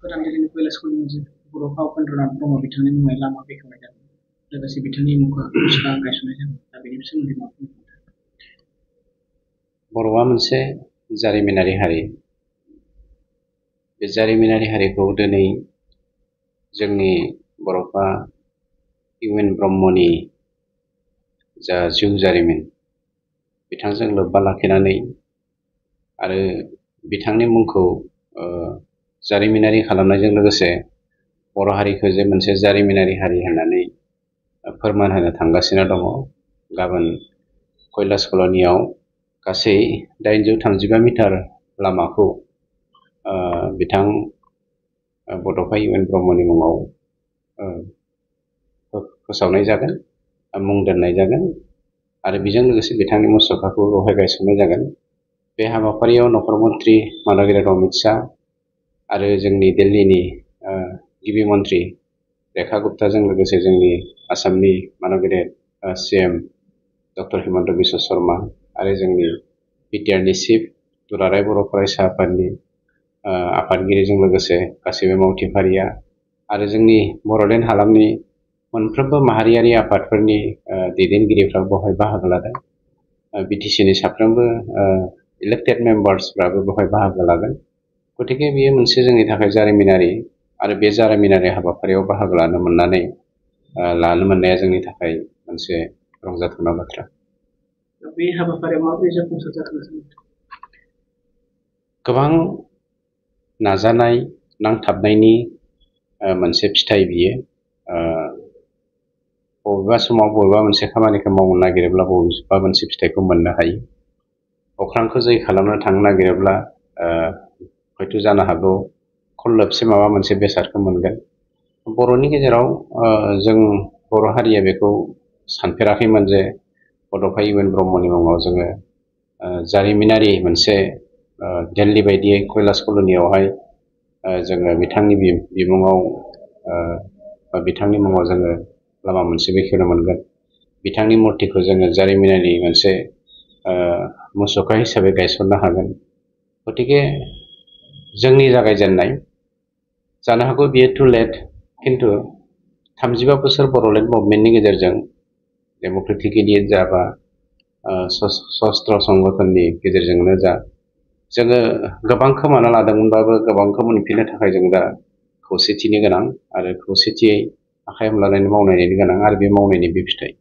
गोदान दिल्लीनि कैलाश स्कुलनि मोनसे बर' फाव उपेन्द्रनाथ ब्रह्म बिथांनि मुङै लामा बेखेवनाय जादों लोगोसे बिथांनि मुंखौ मुसुखा गायसननाय जादों दा बेनि सोमोन्दै मा बुंनो सानो? बर'आ मोनसे जारिमिनारि हारि। बे जारिमिनारि हारिखौ दिनै जोंनि बर'फ्रा इउएन ब्रह्मनि जा जिउ जारिमिन बिथांजों लोब्बा लाखिनानै आरो बिथांनि मुंखौ जारिमिनारि खालामनायजों लोगोसे बर' हारिखौ जे मोनसे जारिमिनारि हारि होननानै फोरमान होनो थांगासिनो दङ। गाबोन कैलाश कल'नियाव गासै 835 मिटार लामाखौ बिथां बड'फा इउएन ब्रह्मनि मुङाव फोसावनाय जागोन, मुं दोननाय जागोन आरो बेजों लोगोसे बिथांनि मुसुखाखौ बेवहाय गायसननाय जागोन। बे हाबाफारियाव नखर मन्त्रि मानगेरार अमित शाह आरो जोंनि दिल्लीनि गिबि मन्त्रि रेखा गुप्ताजों लोगोसे जोंनि आसामनि मानगेरार CM डक्टर हिमन्त बिश्व शर्मा आरो जोंनि बिटिआरनि चिफ दुलाराय बर' फरायसा आफादनि आफादगिरिजों लोगोसे गासैबो मावथिफारिया आरो जोंनि बड'लेण्ड हालामनि मोनफ्रोमबो माहारियारि आफादफोरनि दैदेनगिरिफ्रा बेवहाय बाहागो लादों। बिटिसिनि साफ्रोमबो इलेक्टेड मेम्बार्सफ्राबो बेवहाय बाहागो लागोन। गतिके बेयो मोनसे जोंनि थाखाय जारिमिनारि आरो बे जारिमिनारि हाबाफारियाव बाहागो लानो मोननाया जोंनि थाखाय मोनसे रंजाथावना बाथ्रा। बे हाबाफारिया माबोरै जाफुंसार जाखो? गोबां नाजानाय नांथाबनायनि मोनसे फिथाइ बियो। बबेबा समाव बबेबा मोनसे खामानिखौ मावनो नागिरोब्ला बबेबा मोनसे फिथाइखौ मोननो हायो। अख्रांखौ जै खालामनो थांनो नागिरोब्ला हयथ' जानो हागौ खल्लोबसे माबा मोनसे बेसादखौ मोनगोन। बर'नि गेजेराव जों बर' हारिया बेखौ सानफेराखैमोन जे बड'फा इउएन ब्रह्मनि मुङाव जोङो जारिमिनारि मोनसे दिल्ली बायदियै कैलाश कल'नियावहाय जोङो बिथांनि बिमुङाव बा बिथांनि मुङाव जोङो लामा मोनसे बेखेवनो मोनगोन। बिथांनि मुर्तिखौ जोङो जारिमिनारि मोनसे मुसुखा हिसाबै गायसननो हागोन। गतिके जोंनि जागायजेननाय जानो हागौ बियो टु लेट, खिन्थु 35 बोसोर बड'लेण्ड मुभमेन्टनि गेजेरजों डेम'क्रेटिकेलि जा बा सस्त्र संगठननि गेजेरजोंनो जा जोङो गोबां खोमाना लादोंमोनबाबो गोबांखौ मोनफिननो थाखाय जों दा खौसेथिनि गोनां आरो खौसेथियै आखाइ हमलायनानै मावनायनि गोनां आरो बे मावनायनि बे फिथाइ।